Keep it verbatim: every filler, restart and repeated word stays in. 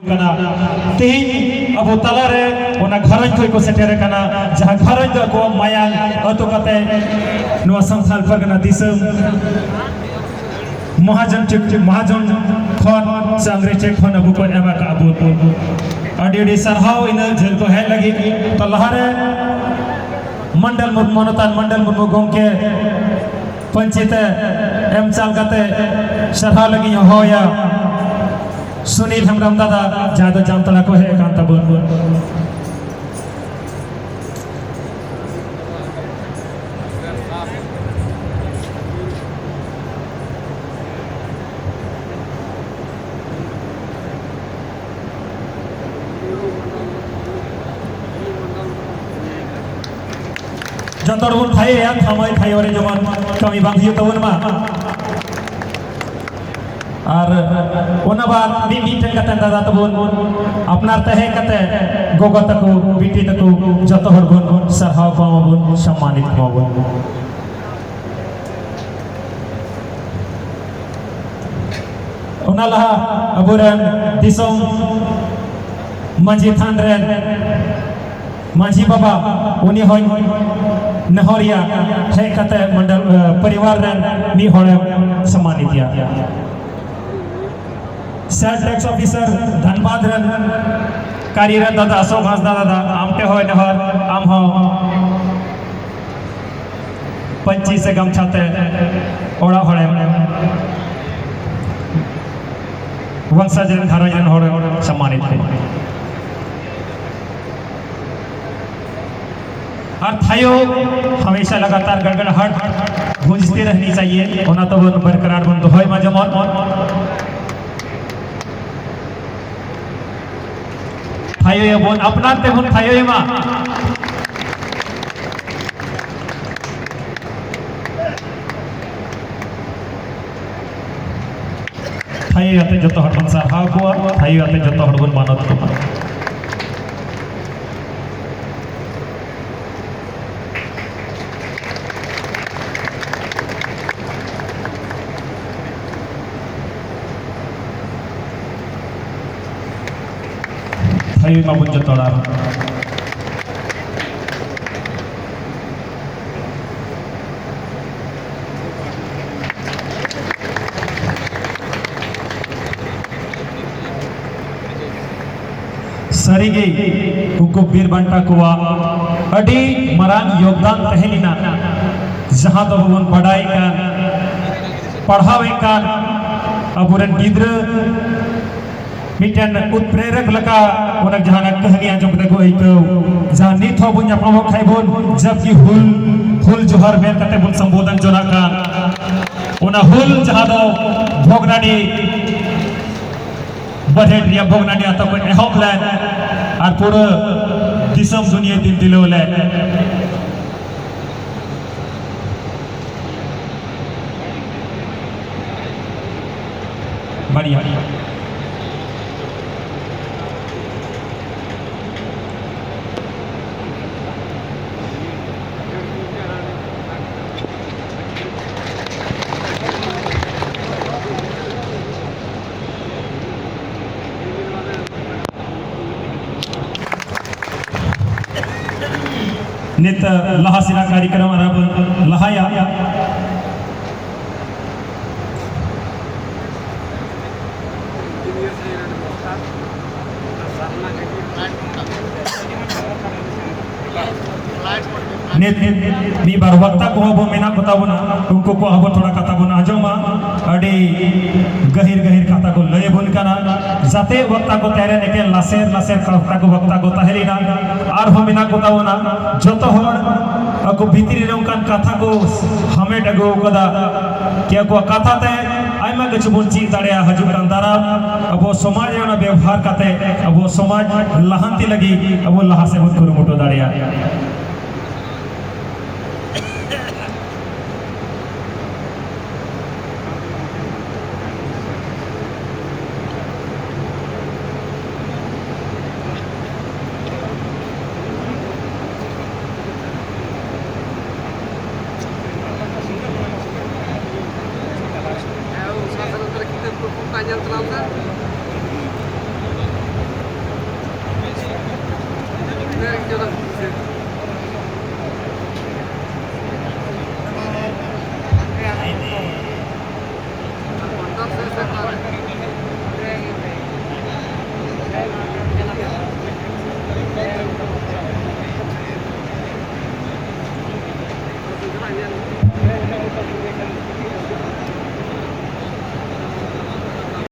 ᱠᱟᱱᱟ᱾ ᱛᱮᱦᱮᱧ ᱟᱵᱚ ᱛᱟᱞᱟᱨᱮ ᱚᱱᱟ ᱜᱷᱟᱨᱚᱸᱡᱽ ᱠᱷᱚᱱ ᱠᱚ ᱥᱮᱴᱮᱨ ᱟᱠᱟᱱᱟ, ᱡᱟᱦᱟᱸ ᱜᱷᱟᱨᱚᱸᱡᱽ ᱫᱚ ᱟᱠᱚᱣᱟᱜ ᱢᱟᱭᱟᱝ ᱟᱹᱛᱩ ᱠᱟᱛᱮ ᱱᱚᱣᱟ ᱥᱟᱱᱛᱟᱲ ᱯᱟᱨᱜᱟᱱᱟ ᱫᱤᱥᱚᱢ ᱢᱚᱦᱟᱡᱚᱱ ᱪᱮ-, ᱢᱚᱦᱟᱡᱚᱱ ᱠᱷᱚᱱ ᱥᱮ ᱤᱝᱨᱮᱡᱽ ᱴᱷᱮᱱ ᱠᱷᱚᱱ ᱟᱵᱚ ᱠᱚ ᱮᱢ ᱟᱠᱟᱫ ᱵᱚᱱ᱾ ᱟᱹᱰᱤ ᱟᱹᱰᱤ ᱥᱟᱨᱦᱟᱣ ᱤᱱᱟᱹ ᱡᱷᱟᱹᱞ ᱠᱚ ᱦᱮᱡ ᱞᱟᱹᱜᱤᱫ᱾ ᱛᱚ ᱞᱟᱦᱟᱨᱮ ᱢᱚᱱᱰᱚᱞ ᱢᱩᱨᱢᱩ, ᱢᱟᱱᱚᱛᱟᱱ ᱢᱚᱱᱰᱚᱞ ᱢᱩᱨᱢᱩ ᱜᱚᱢᱠᱮ ᱯᱟᱹᱧᱪᱤ ᱛᱮ ᱮᱢ ᱪᱟᱞ ᱠᱟᱛᱮ ᱥᱟᱨᱦᱟᱣ ᱞᱟᱹᱜᱤᱫ ᱤᱧ ᱦᱚᱦᱚᱭᱟ ᱥᱩᱱᱤᱞ ᱦᱮᱢᱵᱨᱚᱢ ᱫᱟᱫᱟ, ᱡᱟᱦᱟᱸ ᱫᱚ ᱡᱟᱢᱛᱟᱲᱟ ᱠᱚ ᱦᱮᱡ ᱟᱠᱟᱱ ᱛᱟᱵᱚᱱ᱾ ᱡᱚᱛᱚ ᱦᱚᱲ ᱵᱚᱱ ᱛᱷᱟᱭᱚᱭᱟ, ᱛᱷᱟᱢᱟᱭ ᱛᱷᱟᱭᱚ ᱨᱮ ᱡᱮᱢᱚᱱ ᱠᱟᱹᱢᱤ ᱵᱟᱝ ᱦᱩᱭᱩᱜ ᱛᱟᱵᱚᱱ ᱢᱟ᱾ ᱟᱨ ᱚᱱᱟ ᱵᱟᱫ ᱢᱤᱫ ᱢᱤᱫᱴᱮᱱ ᱠᱟᱛᱮ ᱫᱟᱫᱟ ᱛᱟᱵᱚᱱ, ᱟᱯᱱᱟᱨ ᱛᱮ ᱦᱮᱡ ᱠᱟᱛᱮ ᱜᱚᱜᱚ ᱛᱟᱠᱚ, ᱵᱤᱴᱤ ᱛᱟᱠᱚ, ᱡᱚᱛᱚ ᱦᱚᱲ ᱵᱚᱱ ᱥᱟᱨᱦᱟᱣ ᱠᱚᱣᱟ ᱵᱚᱱ, ᱥᱚᱢᱢᱟᱱᱤᱛ ᱠᱚᱣᱟ ᱵᱚᱱ᱾ ᱚᱱᱟ ᱞᱟᱦᱟ ᱟᱵᱚᱨᱮᱱ ᱫᱤᱥᱚᱢ ᱢᱟᱹᱡᱷᱤ ᱛᱷᱟᱱ ᱨᱮᱱ ᱢᱟᱹᱡᱷᱤ ᱵᱟᱵᱟ, ᱩᱱᱤ ᱦᱚᱸᱧ ᱱᱮᱦᱚᱨᱤᱭᱟ, ᱦᱮᱡ ᱠᱟᱛᱮ ᱢᱚᱱᱰᱚᱞ, ᱮ, ᱯᱚᱨᱤᱵᱟᱨ ᱨᱮᱱ ᱢᱤᱫ ᱦᱚᱲᱮᱢ ᱥᱚᱢᱢᱟᱱᱤᱛ ᱮᱭᱟ᱾ ᱥᱮᱞᱥ ᱴᱮᱠᱥ ᱚᱯᱷᱤᱥᱟᱨ ᱫᱷᱟᱱᱵᱟᱫᱽ ᱨᱮᱱ ᱠᱟᱹᱨᱤ ᱨᱮᱱ ᱫᱟᱫᱟ ᱟᱥᱳᱠ ᱦᱟᱸᱥᱫᱟ ᱫᱟᱫᱟ, ᱟᱢ ᱴᱷᱮᱱ ᱦᱚᱸ ᱱᱮᱦᱚᱨ, ᱟᱢ ᱦᱚᱸ ᱯᱟᱹᱧᱪᱤ ᱥᱮ ᱜᱟᱢᱪᱷᱟ ᱛᱮ ᱚᱲᱟᱜ ᱦᱚᱲᱮᱢ, ᱵᱚᱝᱥᱚᱡᱽ ᱨᱮᱱ, ᱜᱷᱟᱨᱚᱸᱡᱽ ᱨᱮᱱ ᱦᱚᱲᱮᱢ ᱥᱚᱢᱢᱟᱱᱤᱛ ᱠᱚᱣᱟ᱾ और थायो हमेशा लगातार गड़गड़ाहट गूंजती रहनी चाहिए, ᱚᱱᱟ ᱛᱟᱵᱚᱱ ᱵᱚᱨᱠᱨᱟᱨ ᱵᱚᱱ ᱫᱚᱦᱚᱭ ᱢᱟ ᱡᱮᱢᱚᱱ᱾ ᱛᱷᱟᱭᱚᱭᱟᱵᱚᱱ, ᱟᱯᱱᱟᱨ ᱛᱮᱵᱚᱱ ᱛᱷᱟᱭᱚᱭ ᱢᱟ᱾ ᱛᱷᱟᱭᱚ ᱟᱛᱮ ᱡᱚᱛᱚ ᱦᱚᱲ ᱵᱚᱱ ᱥᱟᱨᱦᱟᱣ ᱠᱚᱣᱟ, ᱛᱷᱟᱭᱚ ᱟᱛᱮ ᱡᱚᱛᱚ ᱦᱚᱲ ᱵᱚᱱ ᱢᱟᱱᱚᱛ ᱠᱚᱣᱟ᱾ ᱟᱹᱭᱩᱨ ᱢᱟᱵᱚᱱ ᱡᱚᱛᱚ ᱦᱚᱲ ᱟᱨᱦᱚᱸ᱾ ᱥᱟᱹᱨᱤᱜᱮ ᱩᱱᱠᱩ ᱵᱤᱨ ᱵᱟᱱᱴᱟ ᱠᱚᱣᱟᱜ ᱟᱹᱰᱤ ᱢᱟᱨᱟᱝ ᱭᱳᱜᱽᱫᱟᱱ ᱛᱟᱦᱮᱸ ᱞᱮᱱᱟ, ᱡᱟᱦᱟᱸ ᱫᱚ ᱵᱚᱱ ᱵᱟᱰᱟᱭ ᱠᱟᱱ, ᱯᱟᱲᱦᱟᱣᱮᱫ ᱠᱟᱱ ᱟᱵᱚᱨᱮᱱ ᱜᱤᱫᱽᱨᱟᱹ ᱢᱤᱫᱴᱮᱱ ᱩᱛᱯᱨᱮᱨᱚᱠ ᱞᱮᱠᱟ ᱚᱱᱟ ᱡᱟᱦᱟᱱᱟᱜ ᱠᱟᱹᱦᱱᱤ ᱟᱸᱡᱚᱢ ᱠᱟᱛᱮ ᱠᱚ ᱟᱹᱭᱠᱟᱹᱣ, ᱡᱟᱦᱟᱸ ᱱᱤᱛ ᱦᱚᱸ ᱵᱚᱱ ᱧᱟᱯᱟᱢᱚᱜ ᱠᱷᱟᱡ ᱵᱚᱱ ᱡᱟᱵᱠᱤ ᱦᱩᱞ, ᱦᱩᱞ ᱡᱚᱦᱟᱨ ᱢᱮᱱ ᱠᱟᱛᱮ ᱵᱚᱱ ᱥᱚᱢᱵᱳᱫᱷᱚᱱ ᱡᱚᱱᱟᱜ ᱠᱟᱱ, ᱚᱱᱟ ᱦᱩᱞ ᱡᱟᱦᱟᱸ ᱫᱚ ᱵᱷᱚᱜᱽᱱᱟᱰᱤ ᱵᱟᱨᱦᱮᱴ ᱨᱮᱭᱟᱜ ᱵᱷᱚᱜᱽᱱᱟᱰᱤ ᱟᱛᱳ ᱠᱷᱚᱱ ᱮᱦᱚᱵ ᱞᱮᱱ ᱟᱨ ᱯᱩᱨᱟᱹ ᱫᱤᱥᱚᱢ ᱫᱩᱱᱤᱭᱟᱹ ᱫᱤᱞ ᱫᱤᱞᱟᱹᱣ ᱞᱮᱱ᱾ ᱵᱟᱨᱭᱟ᱾ ᱱᱤᱛ ᱞᱟᱦᱟ ᱥᱮᱱᱟᱜ ᱠᱟᱨᱭᱚᱠᱨᱚᱢ ᱟᱨ ᱵᱚᱱ ᱞᱟᱦᱟᱭᱟ᱾ ᱱᱤᱛ ᱢᱤᱫ ᱵᱟᱨ ᱵᱚᱠᱛᱟ ᱠᱚᱦᱚᱸ ᱵᱚᱱ ᱢᱮᱱᱟᱜ ᱠᱚᱛᱟ ᱵᱚᱱᱟ, ᱩᱱᱠᱩ ᱠᱚ ᱟᱵᱚ ᱛᱷᱚᱲᱟ ᱠᱟᱛᱷᱟ ᱵᱚᱱ ᱟᱸᱡᱚᱢᱟ᱾ ᱟᱹᱰᱤ ᱜᱟᱹᱦᱤᱨ ᱜᱟᱹᱦᱤᱨ ᱠᱟᱛᱷᱟ ᱠᱚ ᱞᱟᱹᱭ ᱟᱵᱚᱱ ᱠᱟᱱᱟ, ᱡᱟᱛᱮ ᱵᱚᱠᱛᱟ ᱠᱚ ᱛᱟᱭᱨᱮ ᱮᱠᱮᱱ ᱞᱟᱥᱮᱨ ᱞᱟᱥᱮᱨ ᱠᱟᱛᱷᱟ ᱠᱚ ᱵᱚᱠᱛᱟ ᱠᱚ ᱛᱟᱦᱮᱸ ᱞᱮᱱᱟ᱾ ᱟᱨᱦᱚᱸ ᱢᱮᱱᱟᱜ ᱠᱚ ᱛᱟᱵᱚᱱᱟ ᱡᱚᱛᱚ ᱦᱚᱲ, ᱟᱠᱚ ᱵᱷᱤᱛᱨᱤ ᱨᱮ ᱚᱱᱠᱟᱱ ᱠᱟᱛᱷᱟ ᱠᱚ ᱦᱟᱢᱮᱴ ᱟᱹᱜᱩ ᱟᱠᱟᱫᱟ, ᱠᱤ ᱟᱠᱚᱣᱟᱜ ᱠᱟᱛᱷᱟ ᱛᱮ ᱟᱭᱢᱟ ᱠᱤᱪᱷᱩ ᱵᱚᱱ ᱪᱮᱫ ᱫᱟᱲᱮᱭᱟᱜᱼᱟ᱾ ᱦᱤᱡᱩᱜ ᱠᱟᱱ ᱫᱟᱨᱟᱢ ᱟᱵᱚ ᱥᱚᱢᱟᱡᱽ ᱨᱮ ᱚᱱᱟ ᱵᱮᱵᱚᱦᱟᱨ ᱠᱟᱛᱮ ᱟᱵᱚ ᱥᱚᱢᱟᱡᱽ ᱞᱟᱦᱟᱱᱛᱤ ᱞᱟᱹᱜᱤᱫ ᱟᱵᱚ ᱞᱟᱦᱟ ᱥᱮᱫ ᱵᱚᱱ ᱠᱩᱨᱩᱢᱩᱴᱩ ᱫᱟᱲᱮᱭᱟᱜᱼᱟ᱾